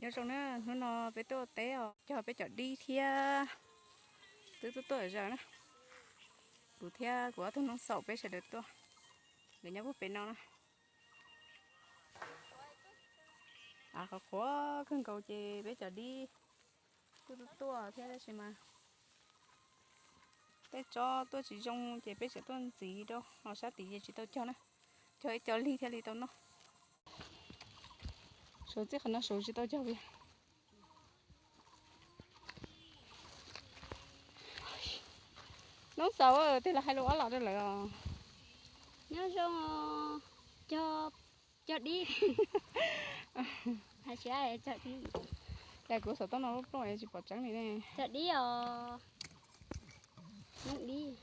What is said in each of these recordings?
Nyob zoo na, hnub no peb tuaj teb os, cog peb cov dib thiab. Twb tuaj tuaj zaws na, kuv thiab kuv ob tug noog xaum peb sawv daws tuaj, nkawd nyob puag pem no na. Qhuav qhuav kawg nkaus ces peb cov dib kuj tuaj tuaj thiab tab sis mas tej tsob tuaj tsis zoo ces peb tseem tuaj ntxiv rau, ho sab tid ces tsis tau cog na, cog ib co lig thiaj li tau noj. Suav txij qhov no suav tsis tau cog li. Noob xaum, tej los hais lus ob los rau lawv os. Nyob zoo, cog, cog dib. Hais tias cog dib. Cas kuv saum toj no lub plooj tsis pom tseeb li ne. Cog dib os. Noob dib.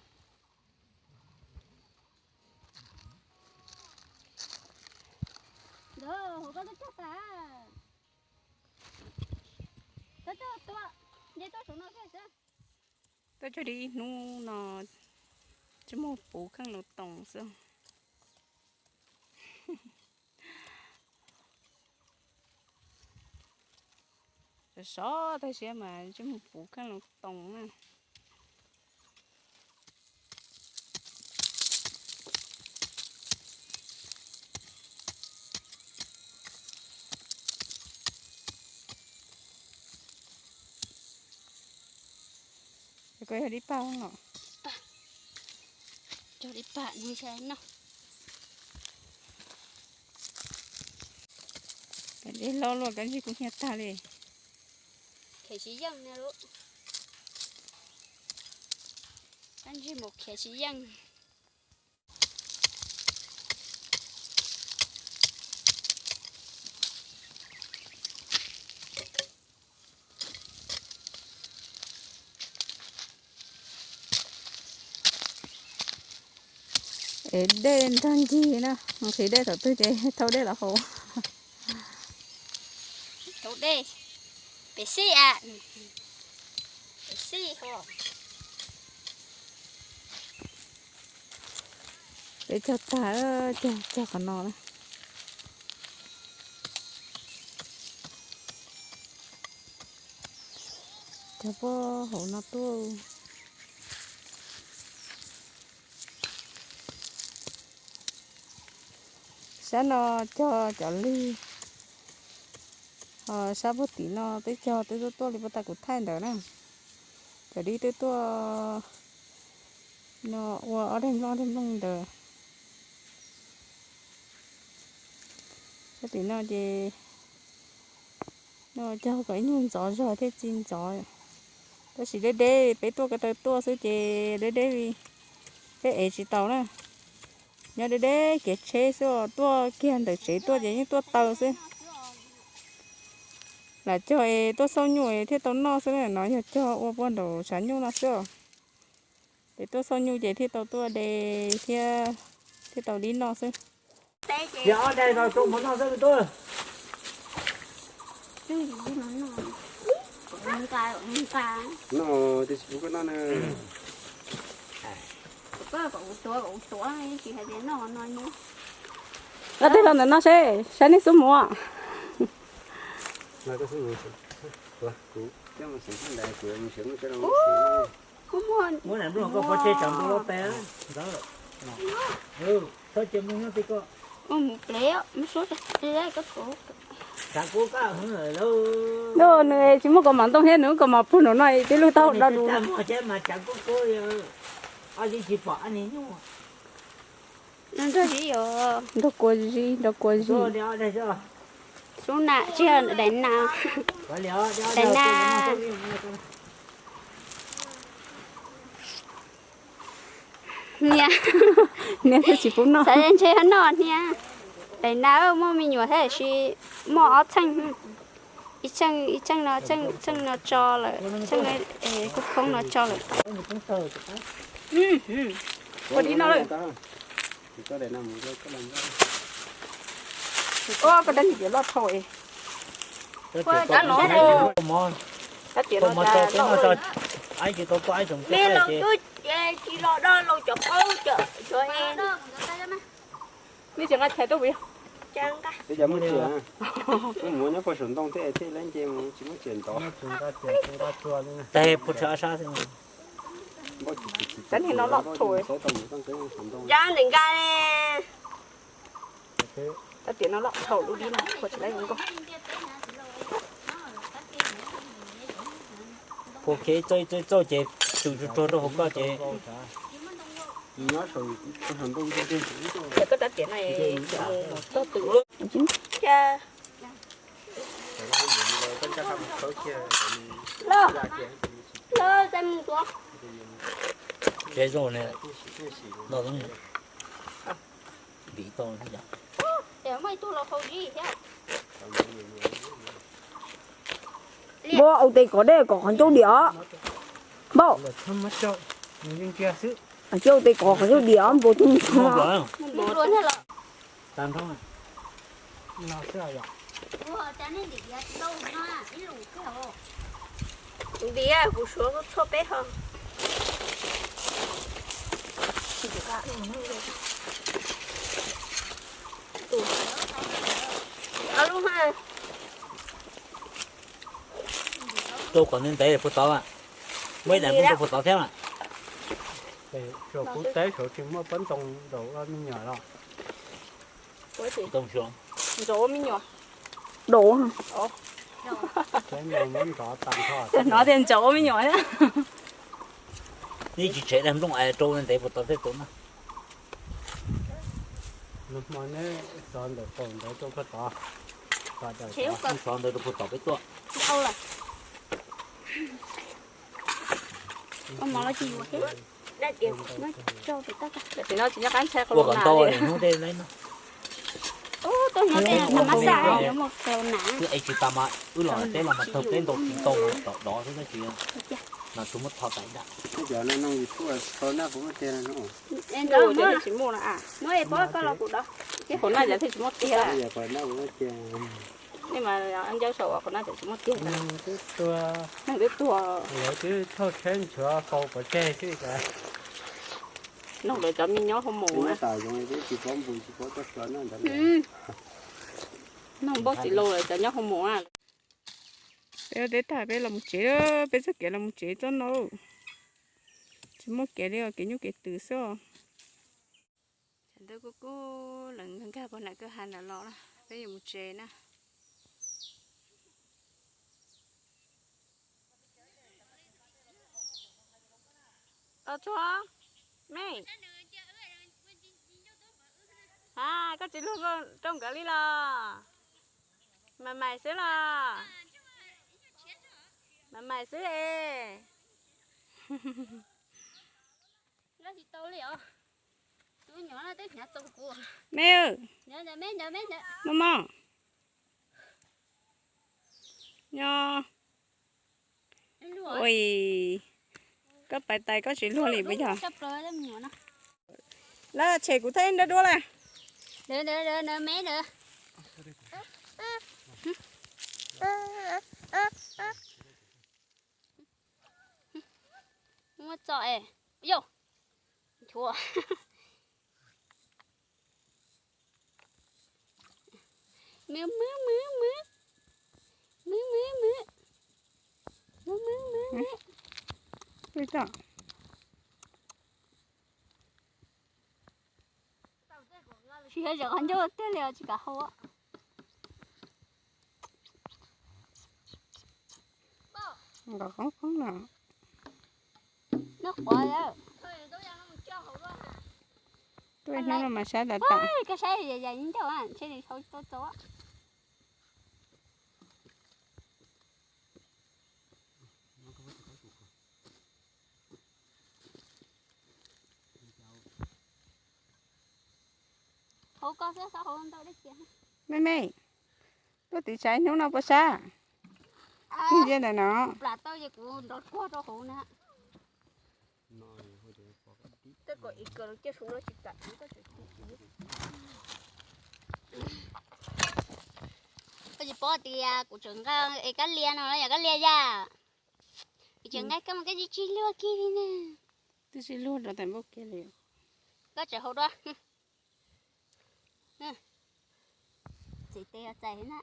Ntawd hauv koj twb cog tas. Koj cog tua, nce tuaj saum no kiag xwb. Tuaj cog dib ib hnub no, ntsej muag puv kheej lus toos xwb. Sov sov tag siab mas ntsej muag puv kheej lus toos na. Koj yog dib pag los? Cog dib pag nws ntshe noj. Dib hlob luaj kab ntsig kuj hnyiab tag li. Khiav tsis yeej na lub. Kab ntsig mus khiav tsis yeej. Es dej nrog ncig na, nqhis dej thaum twg ces thau dej los haus. Thau dej, pem xij a, pem xij ho. Peb cog tag, cog, cog qhov no na. Cog puag hauv no tuaj. Sab no cog cov lig, ho sab puag tim no twb cog twb tuaj tuaj li puag ta kuv thaij ntawd na. Cov dib twb tuaj no ua ob daig nplooj ob daig nplooj ntawd. Sab tim no ces no cog kom ib nyuag ntxov zog thiaj txi ntxov. Tab sis deb deb peb tuaj ko taw tuaj xwb ces deb deb li peb ev tsis tau na. Nyob deb deb kev tsheb xwb os, tuaj kiag ntawm tsev tuaj ces yeej tuaj taw xwb. Lam cog es tuaj xauj nyuj es thiaj tau noj xwb na, no yog cog ua puag nraum tshav nyuj no xwb os. Ces tuaj xauj nyuj ces thiaj tau tuaj de thiab thiaj tau dib noj xwb. Yog ob daig no tsoo mov noj xwb tuaj. Noj tias tsis pub koj noj na. Ob teg los ntawm no seb, saib nej xub mus. Muab nplooj koj pov tseg tsam nplooj loj tag ntawd. Txhob cia nplooj nyob tib koj. Nws tsis muaj kaus mom ntoo thiab, nws kaus mom puag nraum no tib lub taub hau do du. Nrog kua zib, nrog kua zib. Xub na, tsis yog daim na. Daim na. Niam, niam twb tsis pub noj. Xav ntshe noj niam. Daim na muaj me nyuam thiab sis muaj ob txheej. Ib txheej, ib txheej no, txheej no tso lawm, txheej kub khoob no tso lawm. Ua dib noj lawm. Ua koj dab ntxim loj dhau es. Ua dab no. Dab tsi no. Me los tuaj ces tsis los do los cov qaub cov. Nej tsis nqa chais tuaj puas yog? Teb cov muab txias, muab muab nyob puag saum ntoo tej thiaj lab nce mus tsis muab txias ntov. Teg puag tshaj sab xwb. Cov niag no loj thaum, cov ntawm nqa, cov tias no loj thaum lub dib no puag tsis lab zoo nkauj. Puag kev txauj txauj txauj ces tsum tsuag tsuag rau hauv koj ces. Ces koj rab tias no tog twm. Tsev zaum ne, noj vim tau. Npau, ua tes kov dej kom qhov ncauj diam os. Npau, ua tes kov qhov ncauj diam os, npau tus. Ntiav kuv suav txhua peb ho. Rau kom ntev ntev puag tod, muaj ib daim nplooj rau puag tod thiab mas. Saum kuv teb saud tsis muaj pob ntoo nraum ua me nyuam los? Nraum ua me nyuam. Daum. Hnov tias nraum ua me nyuam thiab. Yeej tsis tshev daim nplooj es rau ntev puag tod thiab rau na. Nws hmo neb xov ntawm qaum ntawd rau puag tod, xov ntawd rau puag tod peb tuaj. Ua kom ntau hnub tej no. Twb es tsis tas mas wb los teb los mas tawg peb ntau tsis ntau mas tom dov xwb tab sis mas tsuas muab tho tas ib dam. Cov no noj YouTube tsis tau naj kuv muab tiag no. Muab es pob koj los kuv dov. Ces qhov naj cov thiaj tsis muaj tiag. Qhov naj kuv muab tiag. Nej mas ncauj saum qhov naj cov tsis muaj tiag. Neeg twb tuag. Lawv twb thauj tsheb nchuav faus pov tseg xwb. Noog lawv cov me nyob hoo maum na. Noog npaub txiv laus lawv cov nyob hoo maum na. Peb ua teb tag peb los mus tsev, peb txoj kev los mus tsev txoj no tsis muaj kev li os, kev nyuj kev twm xwb os. Tshav ntuj kub kub lawm nkag puag nram kwj ha ntawd los na, peb yuav mus tsev na. Tau tsuag me. Ha, koj tsis luag nkauj rau nkawd li los? Mas mais xwb los? Mas mais xwb es. Me, mos mos, nyob. Ui, koj pais tais koj tsis luag li puas yog? Lawv tshem kuv thiab nrog dua lawm. Muab txo es. Yau. Nchuav. Mwb mwb mwb mwb. Mwb mwb mwb. Mwb mwb mwb mwb. Tsis yog zom qhov ncauj tiag li os, tsis kam hau. Nkaus qoob qoob no. Tuaj ib hnub no mas saib tas tas. Koj saib yam yam ncauj ntshe nws hau tau tau. Hauv koj xwb, hauv ntau dab tsi. Me me, tuaj tiv tsaiv hnub no puas sab? Ntsia ntawm no. Plam tau ces kuv nrov kuag rau hauv na. Koj tsis paub tias kuv tseem nqa es kab lia no los yog kab lia yaj. Kuv tseem nqa koj mus koj tsis tsis luag kiag li na. Twb tsis luag rau tais npauj kiag li. Koj tseem hau dua. Tes txais na,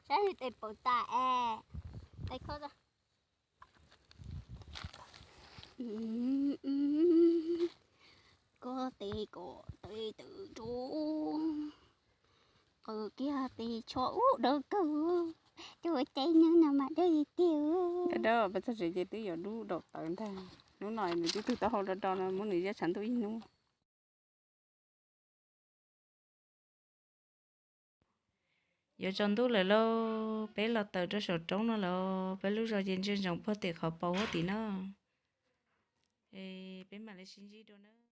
saib tes paum tas es, tes kho. Koj tes kom tes twm rau, qw kiag tes tsho ub dawb kawg, cov ua cai nyob no mas dawb tiag. Dawb, peb txog tsev ces twb yuav dub daum tawv ntag. Hnub no nws twb tug taub hau do do no muab nws ziab tshav ntuj ib hnub. Yuav tsaus ntuj lawm lauj, peb los tawm rau saum roob no lawm, peb lub zos ces ntsia ntsoov puag tim qhov paus huab tim no. Es peb mam li sib ntsib dua na.